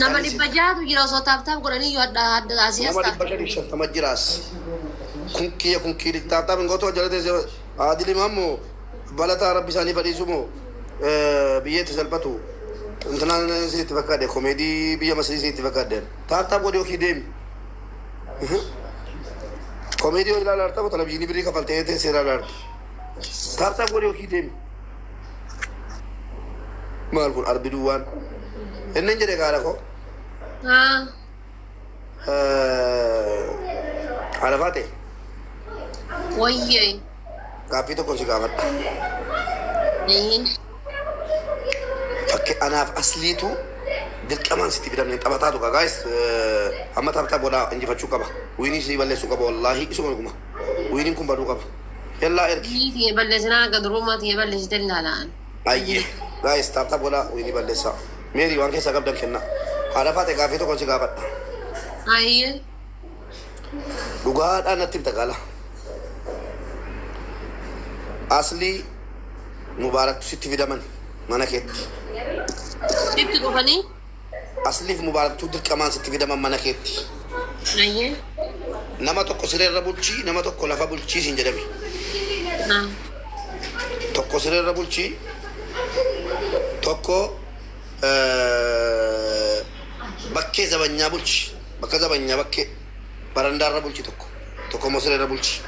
Nama Calisi. 600tu jira osoo tap tap godhanii iyyuu adda adda asii as Nama ta'a. 550 jiraas. Kun kiyya kun kiyya tap tap hin gootu jala teessee Adil Imam moo balataa rabbi isaanii badhiisu moo biyyeetti salphatu. Intinaan isinitti fakkaadhe komeedii biyya Masrii isinitti fakkaadhe. Tap tap godhi yookiin deemi. Komeedii yoo ilaalaa jirta televizyiinii birii kafaltee teessee ilaalaa jirta. Tap tap godhi yookiin deemi. Maal kun arbi duwwaan. Inni jedhe gaara koo. Haa. Haadha faate Wayyee. gaaffii tokko si gaafadha. Ee. Fakkii anaaf asliitu dirqamaan sitti fidamne taphataatu qaba. Guys, amma taphataa booda injifachuu qaba. Winii si balleessuu qaba wallaahi isuma dhuguma. Winiin kun baduu qaba. Yallaa ergi. Ni tiyya balleessinaa akka durummaa tiyya balleessite ilaalaan. Ayyee. Guys, taphataa booda winii balleessaa. Meerii waan keessaa qabdan kennaa. Haadha faate gaaffii tokko si gaafadha. Ayyee. Dhugaadhaan natti himta gaala. Aslii Mubaaraktu sitti fidaman mana keetti. Sitti dhufanii. Asliif Mubaaraktuu dirqamaan sitti fidaman mana keetti. Ayyee. Nama tokko sireerra bulchii, nama tokko lafa bulchii siin jedhame. Haa. Tokko sireerra bulchii, tokko bakkee zabanyaa bulchi. Bakka zabanyaa bakkee barandaarra bulchi tokko. Tokko immoo sireerra bulchi.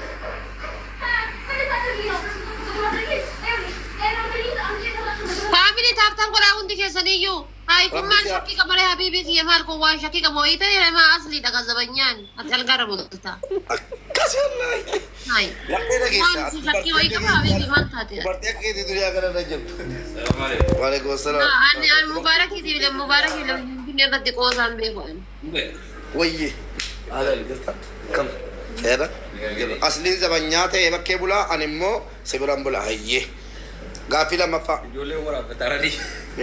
Family tap tap godhaa hundi keessaniyyuu. Hayi kun Rabbi maal si'a. shakkii qaba ree habiibii kiyya maal kun waan shakkii qabu wayii ta'e maa asliidha kan zabanyaan ati algaarra bulta. Akkas wallaahi. Hayi. Laphee dhageessa. Waan si shakkii wayii qaba habiibii maal taate? Dubartii akka keetii duniyaa kanarra jirtu. Waalaikum assalaam. Ani mubaarakii fi mubaarakii finfinnee irratti qoosaan beeku ani. Wayye. Haala jirta. Kam? Seera. Asliin zabanyaa ta'e bakkee bulaa ani immoo si biraan bula. Hayyee. Gaaffii lammaffaa. Ijoolleen waraabbataranii.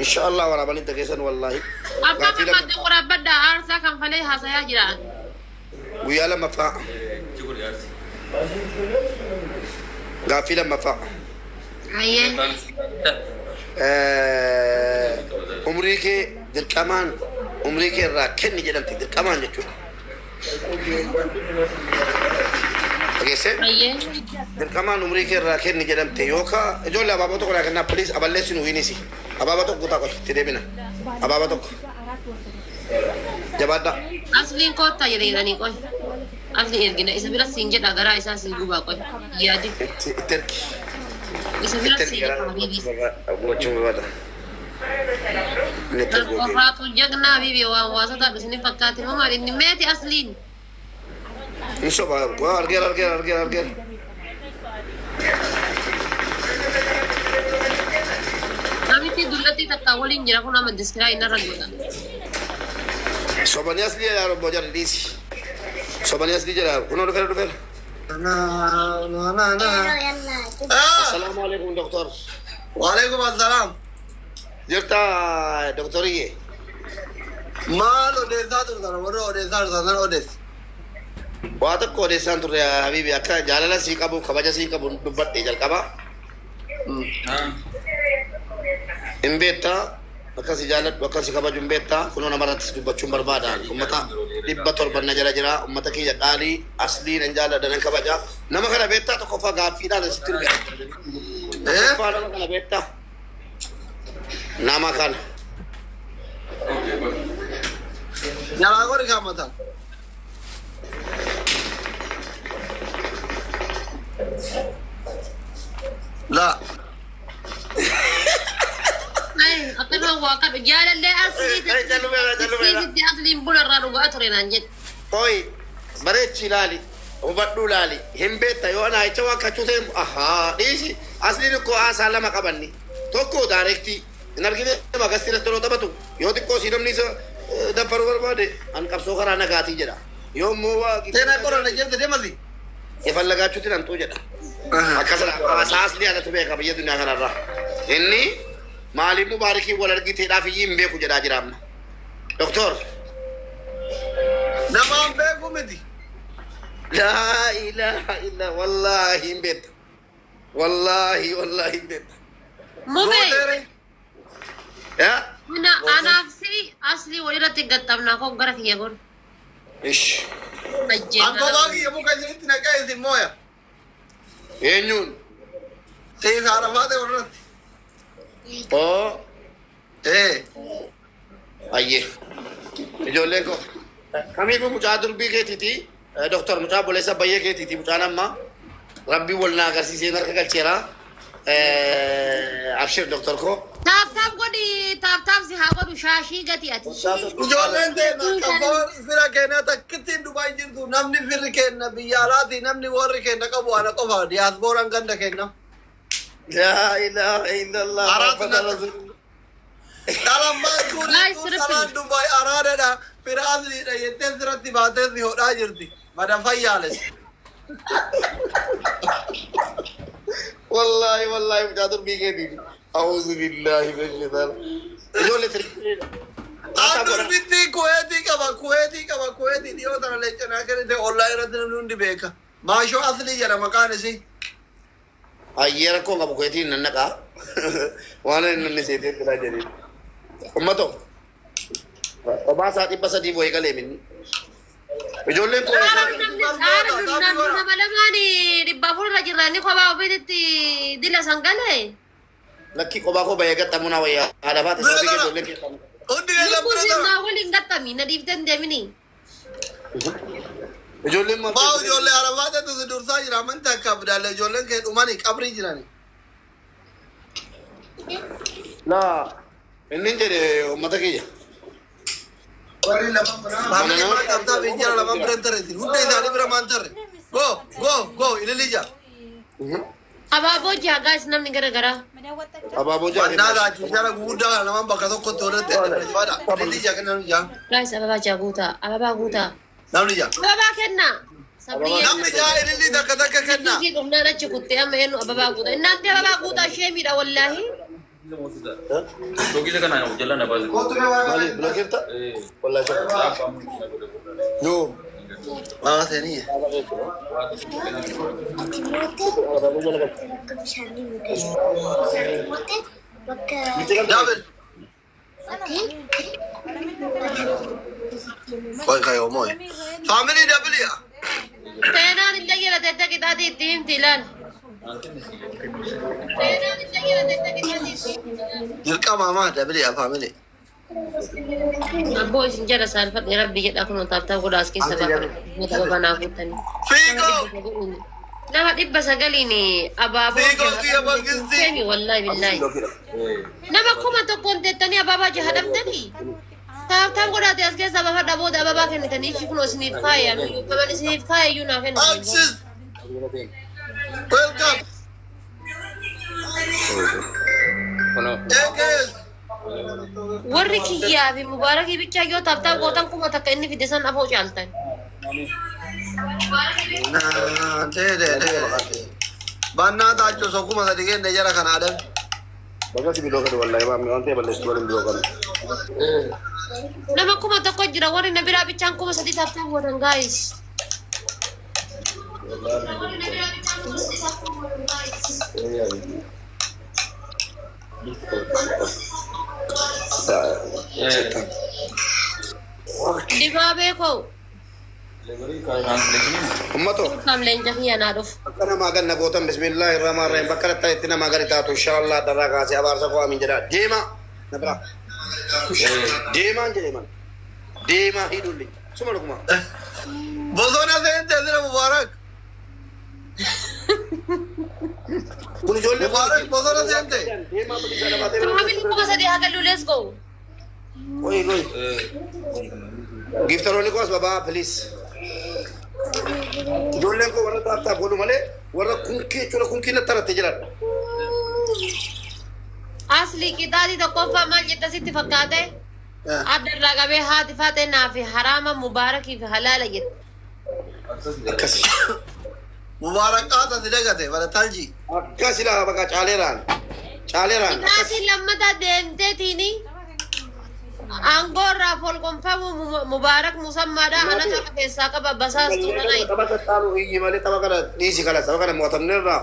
Inshaallah waraabanii dhageessan wallaahi. Abbaa Gaaffii barbaadde lammaffaa. waraabbadhaa aarsaa kan falee haasayaa jira. Guyyaa lammaffaa. Chikur jaarsi. Gaaffii lammaffaa. Ayyee. Umrii kee dirqamaan umrii kee irraa kenni jedhamti dirqamaan jechuudha. Dhageessee? Ayyee. Dirqamaan umrii kee irraa kenni jedhamte yookaan ijoollee abaaboo tokko naa kennaa please aballeessinu wiinisi. Abaaboo tokko guutaa qoy itti deebina. Abaaboo tokko. Jabaadhaa. Asliin koottaa jedhanii qoy. Asli ergina isa bira siin jedha garaa isaa sii gubaa qoy. Yaadi. Itti itti ergi. Isa bira Itti ergi sii garaa jedha habiibii. gubachuu barbaada. Gubachuu barbaada. Inni itti erguu deema. Qofaatu jagnaa habiibii waan waasotaa isini fakkaate moo maal inni meeti asliin. Hin soba. Waa argeera argeera argeera argeera. Namitti dullatti takka waliin jira kun amma diskiraa inni irra godha. Sobanii aslii jedhaa robbo jarri dhiisi. Sobanii aslii jedhaa kunoo dhufeera dhufeera. Na na na na. Assalaamu alaikum doktor. Waalaikum assalam. Jirta doktoriyye. Maal odeessaa turtan warra odeessaa turtan sana odeessi. Waa tokko odeessaan turre habiibi akka jaalala sii qabu kabaja sii qabu dubbadhe jalqaba. Hin beektaa akka si jaaladhu akka si kabaju hin beektaa kunoo namarrattis dubbachuun barbaada. Ummata 700 na jala jira ummata kiyya qaalii aslii nan jaaladha nan kabaja. Nama kana beektaa tokkoffaa gaaffiidhaan asitti dhufe. Tokkoffaa nama kana beektaa. Nama kana. Jalaa godhi kaammataa. La. Ay, akkanuma waa kadhu jaalallee aslii Ay, callumeera, callumeera. sitti asliin buna irraa dhugaa ture naan jedhe. Oi, bareechi ilaali, hubadhuu ilaali, hin beekta yoo ana jecha waan kachuu ta'e ahaa dhiisi asliin ikkoo haasaa lama qabanni tokko daareektii hin argine magastii irratti yeroo taphatu yoo xiqqoo sii namni isa daffaruu barbaade an qabsoo karaa nagaatii jedha yoo immoo waa Seenaa qorana jette deemasi. ifallagaachuutti namtuu jedha. Akkasuma haasaa aslii anatu beeka biyya duniyaa kanarraa. Inni maaliif mubaarikii wal argiteedhaaf iyyii hin beeku jedhaa jira amma. Doktor. Namaan beeku miti. Laa ilaaha illa wallaahi hin beekta. Wallaahi wallaahi hin beekta. Mubee Gooteere. Yaa ana anaaf si aslii walirra Irratti gaxxamnaa koo gara kiyya gor. Ish. Ankobaa kiyya muka isinitti naqee isin mooya. Eenyuun? Siif haarafaate warratti. Oo. Ee. Ayyee. Ijoolleen koo. Kamiifuu mucaa durbii keetiiti. Doktor mucaa obboleessa bayyee keetiiti mucaan amma. Rabbii wal na agarsiisee harka galcheera. Abshir doktor koo. Tap tap godhi, tap tap si haa godhu shaashii gati ati. Ijoolleen teenya kan fira keenya takkittiin Dubaay jirtu, namni firri keenya biyya alaati, namni warri keenya qabu ana qofa, diyaaspooraan ganda keenya. Laa ilaaha illallah. Araatu Dhalammaan Guys, kun dhalaan Dubaay araadadha. Fira asliidha jettee sirratti baatee si hodhaa jirti. Madan fayyaales. Wallahi wallahi mucaa durbii keetiiti. A'uuzu billaahi mina shaytaan. Ijoollee sirrii. Aan durbitti Kuweetii qaba, Kuweetii qaba, Kuweetii dhiyoo tana leencanaa kennite, ollaa irratti namni hundi beeka. Maashoo aslii jedha maqaan isii. Ayyee, rakkoo qabu, keetiin nan naqaa. Waan inni namni seetee biraa jedhee. Uummatoo. Obaasaa 300 wayii galee minni. Ijoolleen koo. Nama lamaan 400 irra jirra, inni kophaa ofiitti dila san galee. Lakkii, kophaa koo bahee gaxxamuu naa wayyaa. Haadha baate sababii kee ijoolleen keessaa. Hundi keessan Lubbuu bira tara. sinnaa waliin gaxxami na dhiiftee hin deemini. Ijoolleen maal? Maa ijoollee arafaatatu si dursaa jira, amantaa akka abdaalle ijoolleen kee dhumanii qabrii jirani. Laa inni jedhe uummata kiyya. Warri lama biraa maal qabdaa biyya lama bira hin tarre, hunda isaanii bira maan tarre. Go go go, ililija. Abaaboo jaha guys, namni gara garaa. Abaaboo jaha. Mannaa laachuun jala guguddaa kana lamaan bakka tokkotti walitti hidhamee ililija kenna namni jaa. Guys, ababaa jaha guutaa, ababaa guutaa. Namni jaa. Ababaa kenna. Sabriyyee. Namni jaa ililli takka takka kenna. Suusii dhumnaan achi kuttee amma eenyu ababaa guutaa. Innaanti ababaa guutaa ishee miidha wallaahi. Tokkicha kana jala na baase. Maali bilookeerta? Wallahi shakka. Yoo. Waa seenii. Abaaboo jala galcha. David. Qoy kayoo mooye. Family double. Seenaan illee jala tettee qixaatii itti himti ilaal. Seenaan illee jala tettee qixaatii itti himti ilaal. Dirqama maa double family. Abboo isin jala saalfadhe, rabbi jedha, kun tap tap godhaa as keessa baafadha. Ababaa naa guuttanii. Fiigoo. Nama 900n abaaboo. Fiigoo kiyya mangisti. Seeni wallaahi billaahi. Nama 1000n teettanii abaabaa jaha dhabdanii. Tap tap godhaate as keessa baafadha, booda ababaa kennitanii ishii kun isiniif kaaya, kaman isiniif kaaya iyyuu naa kennu. Axis. Welcome. AKS. Warri kiyyaa fi mubaarakii bichaa yoo tap tap gootan 1000 inni fide san afoo caaltan. Bannaa taachuu so 3000 kenne jara kana adabe. Baga si biloo kadu wallahi maamni waan ta'e balleessitu waliin biloo kadu. Nama 1000 jira, warri na biraa bichaan 3000 tap tap gootan guys. Warri na biraa bichaan 3000 tap tap gootan guys. Dibaabee koo. Ummatoo. Kam leenca kiyya naa dhufu. Akka namaa ganna gootan, bismillaahi rahmaan rahiim, bakka itti namaa gadi taatu inshaallah darraa kaasee abaarsa koo amiin jedhaa deemaa na biraa deemaan jedhee man deemaa hidhulli suma dhuguma. Bosona seente sira Mubaarak. Kun ijoollee Mubaarak bosona seente. Deemaa bilisa lafaatee. Family 3000 haa gallu, let's go. Qoyi qoyi. Giftaroonni koo as babaa, please. Ijoolleen koo warra tap tap godhu malee warra kunkii jechuudha, kunkii natti haratte jiradha. Asli qixaatii tokkoffaa maal jetta sitti fakkaate? Adda irraa qabee haati faatee naa fi haraama, mubaarakii fi halaala jette. Akkas. Mubaarak qaata si dagate bara talji. Akkas ilaa baqa caaleeraan. Caaleeraan akkas. Qixaatiin lammataa deemteetiini aangoo irraa folqonfamuu mubaarak musammaadha anatu harka keessaa qaba basaastuu nana. Tapha tattaalu iyyi malee tapha kana dhiisi kana tapha kana mo'atamneerra.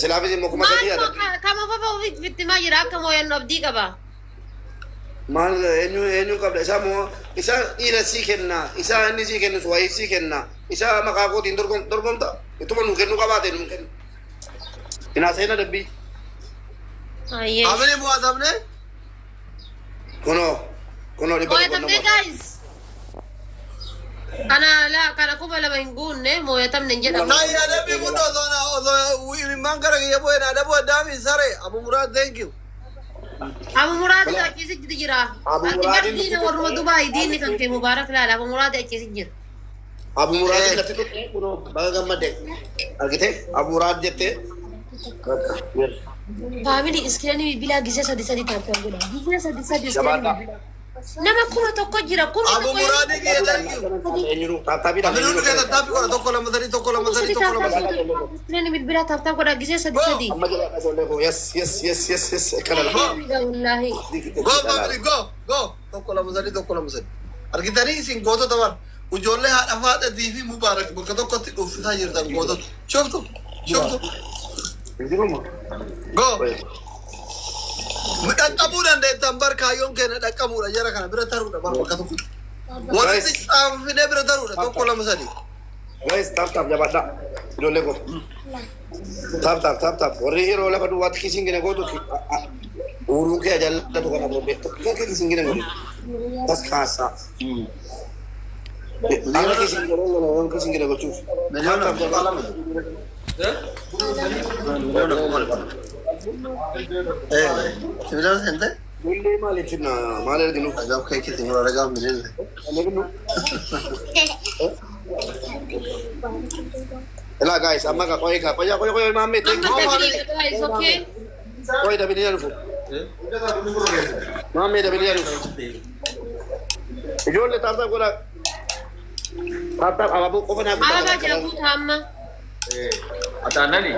Silaafis immoo 3000 Maal adda. kama fafa ofitti fittimaa jira, akka mooyannu abdii qaba. Maal eenyu eenyu qabda isaa moo isaa dhiira sii kenna isaa inni sii kennu wayii sii kenna isaa maqaa kootiin dorgomta ittuma nuu kennu qabaate nuu kennu. Hinaa seena dabbii. Ayyee. Amini mo'atamne? Kunoo kunoo 100 Mooyatamne guys. Kana laa kana 2000 hin guunne mooyatamne hin jedhamu. Tayi adabbii kun osoo imimmaan gara kiyya bu'een adabu addaami sare Abu Muraad, thank you. Abu Muraadi achisitti jira. Abu Ati Muraadin bar diina warruma Dubaay diinni kan kee Mubaarak laala Abu Muraadi achisi jira. Abu Muraad natti tuqee kunoo baga gammadde argite Abu Muraad jettee. Family screenii bilbilaa gisee sadi sadi tap tap godha. Gisee sadi sadi screenii Jabaadhaa. bilbilaa. Nama 1000 jira kuma Abu tokko Muraadi kiyya, thank you. Eenyutu tap tapiidhaan Amini hundi keessan tap godha, tokko lama sadii, tokko lama sadii, sadi tokko lama tap tap sadii. godha. Screenii bilbilaa tap tap godha gisee sadi sadi. Amma jedha ijoollee koo, yes yes yes yes yes akkana lafa. Wallaahi. Go family, go go, tokko lama sadii, tokko lama sadii. Argitanii isin gootota bar ijoollee haadha faaxatii fi Mubaarak bakka tokkotti dhuffisaa jirtan gootota. Shuftu shuftu go dhaqqabuu dandeettan bar kaayyoon keenya dhaqqabuudha jara kana bira taruudha bar bakka tokkotti. Walitti caanfinee bira taruudha, tokko lama sadii. Guys, tap tap jabaadhaa ijoollee koo. Tap tap tap tap warri yeroo lafa duwwaatti kisiin gina gootu uuruu kee jallatu kana booddee tokko kisiin gina godhu. Tas kaasaa. Amma kisiin gina kisiin gina gochuuf. Tap tap jabaadhaa. Sibiila seente? Ijoollee maaliif finna maal arginuuf? Dhagaaf kee kisiin gura dhagaaf miliyoona. Ilaa guys, amma ka qoyee ka qoyee qoyee qoyee maammee Amma double guys, okay? Qoyee double dhufu. Maammee double dhufu. Ijoollee tap tap godhaa. Tap tap abaaboo qofa naa Ababaa jira guutaa amma. Ataanani.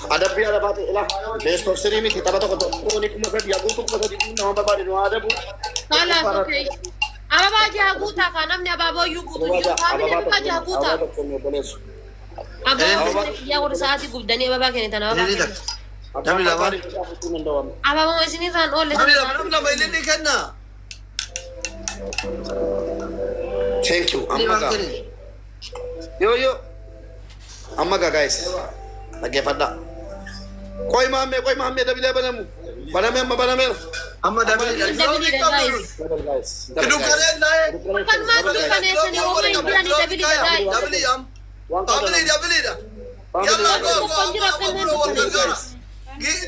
Adabbii adabaate ilaa best of three miti tapha tokko tokko ni 3000 guutuu 3000 nama barbaade nu adabu. Kalaas okay. Ababaa jaha guutaa kaa namni abaaboo iyyuu guutu jiru. Family ababaa jaha guutaa. Ababaa tokko nu obboleessu. Ababaa yaa warra sa'aatii gubdanii ababaa kennitan ababaa Ililii kennitan. takka. Namni lama. Abaaboo isinirraan oolle. Namni lama, namni lama ililii kenna. Thank you. Amma gaa. Yo yo. Amma gaa guys. Dhaggeeffadhaa. Qoy maammee qoy maammee double banamu. Baname amma banameera. Amma double. Double guys. Double guys. Dukkaneen taa'ee. Akkanumaan dukkaneessanii hooma hin jiranii double guys. Double am. Family doubleidha. Yalla go go amma amma wal gargaara.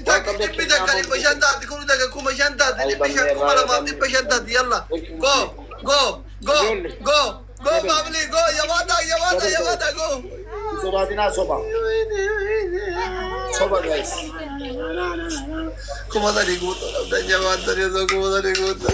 Takka 100 500 taati, kun takka 5000 taati, 500 2500 taati, yalla. Go go go go go family go, yawaada yawaada yawaada go. Sobaatinaa soba. Soba guys. 3000 guutuu dhabdan jabaatanii osoo 3000 guutuu.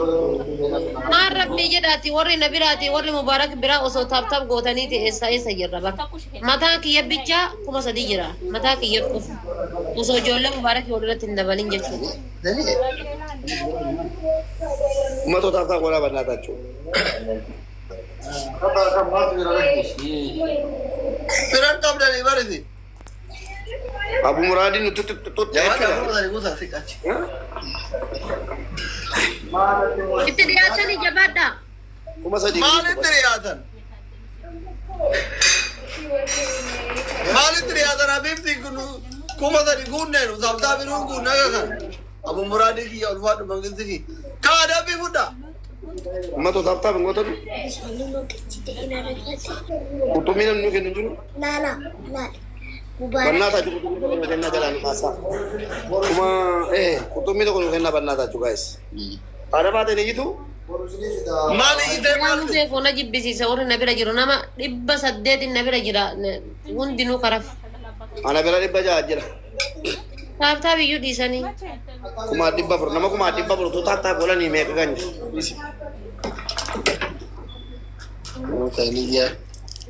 Maal rabbii jedhaati warri na biraati warri Mubaarak biraa osoo tap tap gootanii ta'e eessa eessa jirra bakka. Mataa kiyya bichaa 3000 jira. Mataa kiyya qofa. Osoo ijoollee Mubaarak walirratti hin dabalin jechuudha. Uummattoota tap tap godhaa bannaa jechuudha. Firan qabdanii barisi. Abu Muraadiin nutti tuttutti Jabaadha jechuudha. 3000 guutaa siqachi. Itti dhiyaatanii jabaadhaa. 3000. Maalitti dhiyaatan? Maalitti dhiyaatan Habibti kun 3000 guunneenu sabsaabinuun guun naga kana. Abu Muraadii kiyya ulfaadhu mangisti kiyya. Kaa adabbii fudha. Uummattoota tap tap hin gootanu. Qurxummii namni nu kennu hin jiru. Bannaa taatu qurxummii tokko nu kennaa jalaan kaasaa. Kuma qurxummii tokko nu kennaa bannaa taatu guys. Haadha baatee ni jitu. Maali itee Waan maal? beeku na jibbisiisa warri na bira jiru nama 800 na bira jira hundinuu karaf. Ana bira 600 jira. Tap tap iyyuu dhiisanii. 400,000 nama 400,000 tu tap tap godhanii meeqa ganya.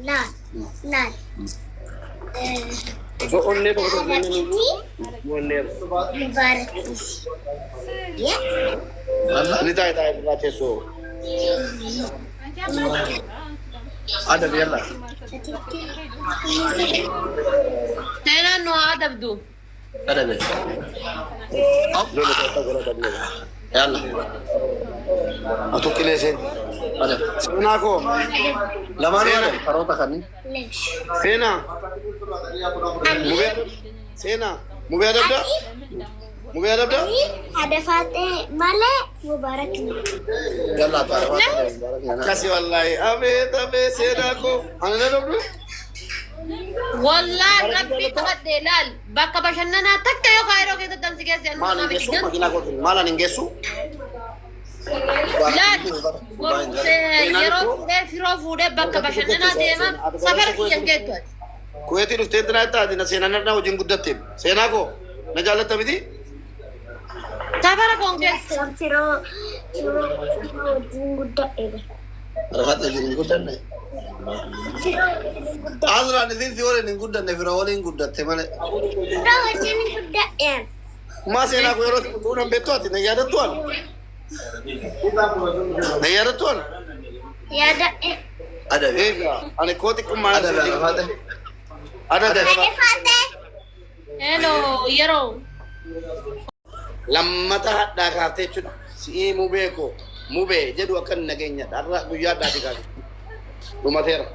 Laal, laal. Osoo onnee tokko tokko onnee. Mubaarakis. Inni taa'e taa'e irraa teessoo. Adabi yalla. Seenaan nu haa adabdu. Adabi. Yalla. Atu qilee seen. Adabi. Seenaa koo. Lamaanuu adabi. Karoota kanneen. Lesh. Seenaa. Mubee seenaa. Mubee adabdaa? Mubee adabdaa? Hadafaatee malee Mubaarak. Yalla ta'a. Akkasi wallaahi. Abeet abeet seenaa koo. Ani na adabdu? Wallaahi rabbi qabadhe laal bakka bashannanaa takka yoo kaayiroo keessatti ansi geesse annu Maal hin geessu? Makiinaa kootiin. Maal ani hin geessu? Laal yeroo fuudhee firoo fuudhee bakka bashannanaa deema safara kiyya hin geettu ati. Kuweetii dhuftee tinaa taate na seenaan na wajjin guddatte. Seenaa koo na jaallatta miti? Safara koon geessu. Firoo firoo firoo wajjin guddadhe. Arfaata wajjin guddanne. Firoo wajjin guddadhe. Asraan isin si waliin hin guddanne fira waliin guddatte malee. Firoo wajjin guddadhe. Maa seenaa koo yeroo xiqqoo nan beektu ati na yaadattu ani? Na yaadattu ani? Yaadadhe. Adabi. Egaa ani koo xiqqummaa Adabi arfaate. Adabi. Hadafaatee. Hello yeroo. Lammata hadhaa kaaftee jechuudha. Si'ii mubee koo mubee jedhu akka hin nageenya har'a guyyaa addaati kaase. Dhumateera.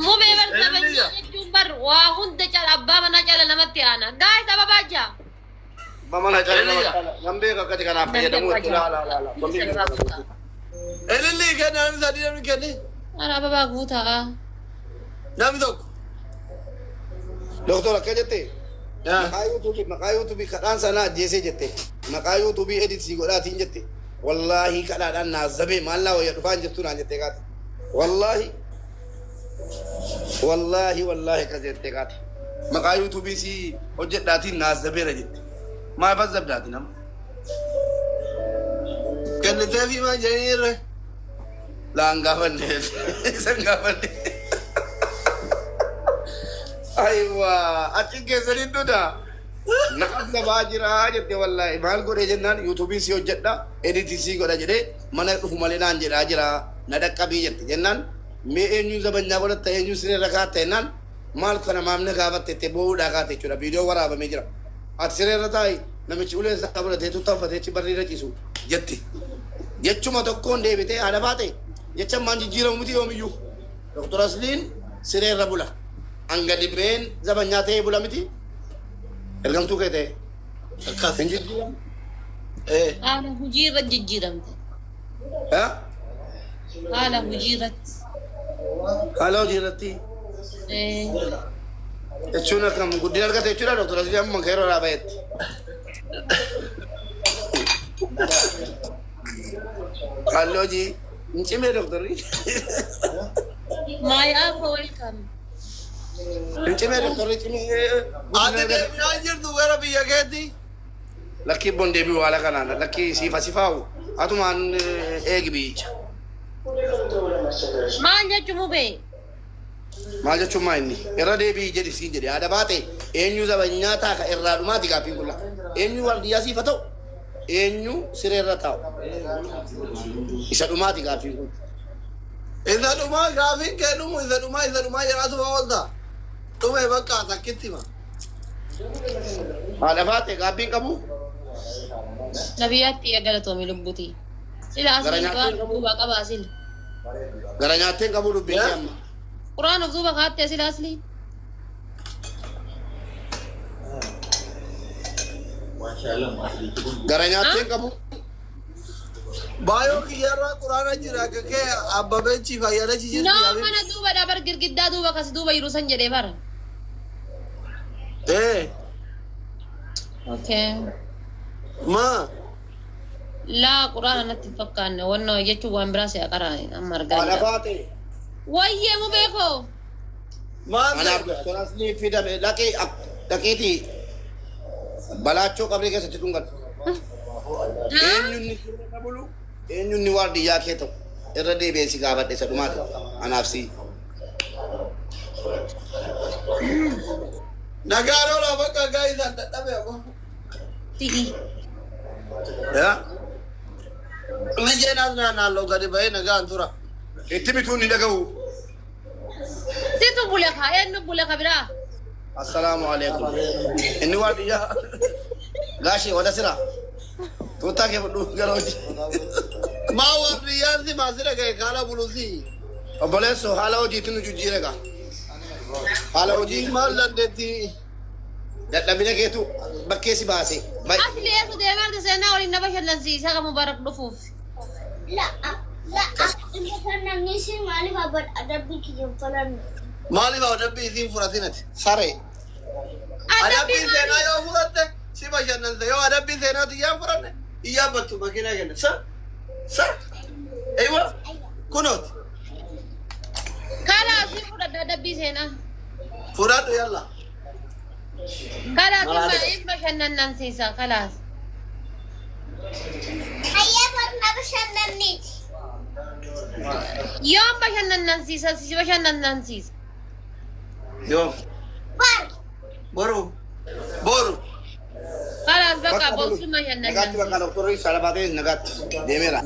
Mubee bar kabajaa jechuun bar waa hunda cala abbaa manaa cala namatti aana. Gaa'is ababaa jaa. Bamana cala nama cala. Nan beeku akkati kanaaf fayyadamuu jechuudha. Laa laa laa. Ililli kenna namni sadii namni kenni. Ara ababaa guutaa. Namni tokko. Doktor akka jette maqaa yuutuubii maqaa yuutuubii kadhaan sana ajjeesee jette maqaa yuutuubii edit sii godhaatiin jette wallaahi kadhaadhaan naazabee maal naa wayya dhufaan jirtu naan jette kaate wallaahi wallaahi wallaahi akkas jette kaate maqaa yuutuubii sii hojjedhaatiin naazabeera jette maal fazzabdaati nama Kennitee fi maal jedhanii irre. laan gaafanne isan gaafanne aywa achi keessaniin duda naazabaa jira jette wallaahi maal godhee jennaan yuutuubii sii hojjedha editii sii godha jedhee mana dhufu malee naan jedhaa jira na dhaqqabii jette jennaan mee eenyuun zabanyaa godhatta eenyuun siree irra kaatta jennaan maal kana maamna gaafatte jettee boo'uudhaa kaate jechuudha viidiyoo waraabamee jira ati siree irra taa'i namichi ulee isaa godhatee tuttaffatee achi barri irra ciisu jetti jechuma tokkoon deebitee haadha baate jecha ammaan jijjiiramu miti yoomiyyuu Doktor Asliin siree irra bula hanga dhibeen zabanyaa ta'ee bula miti ergamtuu kee ta'e Akkas. hin jijjiiramu. Haala hojii irra jijjiiramte. Ha? Haala hojii irratti. Haala hojii irratti jechuun akkam guddina argate jechuudha Doktor Asliin amma kan yeroo irraa bahetti. Haalli hojii hin cimee doktorri. My app welcome. Hin cimee doktorri cimee. Ati deebi'aa jirtu gara biyya keetti. Lakkii bon deebi'u haala kanaan lakkii siifa sifaa'u atumaan eegi biyyicha. Maal jechuun mubee? Maal jechuun maa inni irra deebi'i jedhi siin jedhe haadha baate eenyu zabanyaa taaka irraa dhumaati gaaffiin kun eenyu waardiyyaa siifa ta'u eenyu siree irra taa'u isa dhumaati gaaffiin kun. Isa dhumaa gaafiin kee dhumu isa dhumaa isa dhumaa jedhaatuma oolta. Dhume bakka takkitti hima. Haadha baate gaabbiin qabu Nabiyyaatti galatoomi lubbuti. Sila Gara asii nyaattee quraan of duuba qaba asil. Gara nyaattee qabu dubbiin kee amma. Quraan of duuba kaatte sila asli. Gara nyaattee qabu. Baay'oo kiyyarraa quraana jira akka kee abbabeechi fayyadachi jirti. No mana duuba dha bar girgiddaa duuba kas duuba jiru san jedhee bara. Eh Okay. maa Laa quraana natti hin fakkaanne wanna jechuun waan biraa si'a qaraa amma argaa Haadha jira. baate. Wayyee mubee koo. Maal Anaaf Doktor Aslii fidame dhaqii dhaqiitii balaachoo qabrii keessatti dhungadhu. Eenyuun ni siree irra bulu eenyuun ni waardiyyaa kee ta'u irra deebi'ee si gaafadhe isa dhumaati anaaf si. Nagaan oolaa bakka gaa'isaan dadhabe ammoo. Ti'i. Yaa? Lijeen as naannoo gadi bahee nagaan tura. Itti bituun ni dhaga'u. Situ bule kaa eenyu bule ka biraa? Assalaamu alaikum. Inni waardiyyaa gaashee wada sira. Tuuttaa kee fudhu gara hojii. Maa waardiyyaan si maasira ga'e kaala bulusi. Obboleessoo haala hojiitti nu jijjiire gaa. Haala hojii Maal dandeettii? Dadhabina keetu bakkee si baase. Asli eessa deemaa seenaa waliin na bashannansiisa ka Mubaarak dhufuuf. La la bashannansiisi maaliif adabbii kiyya hin fudhanne? Maaliif adabbii isiin fudhatinati? Saree. Adabbii Adabbii seenaa maali? Yoo fudhatte si bashannansa. Yoo adabbii seenaati iyyaan fudhanne iyyaan battu makiinaa kenna. Sa sa eeywa kunooti. Kalaas ni fudhadha adabbii seenaa. Fudhadhu yalla. Kalaas hin bashannansiisa kalaas. Hayya barna bashannanniiti. Yoom bashannansiisa si bashannansiisa. Yoo Bar. boru boru. Kalaas bakka boosii Nagaatti bashannansiisa. bakka doktorri salabaatee nagaatti deemeera.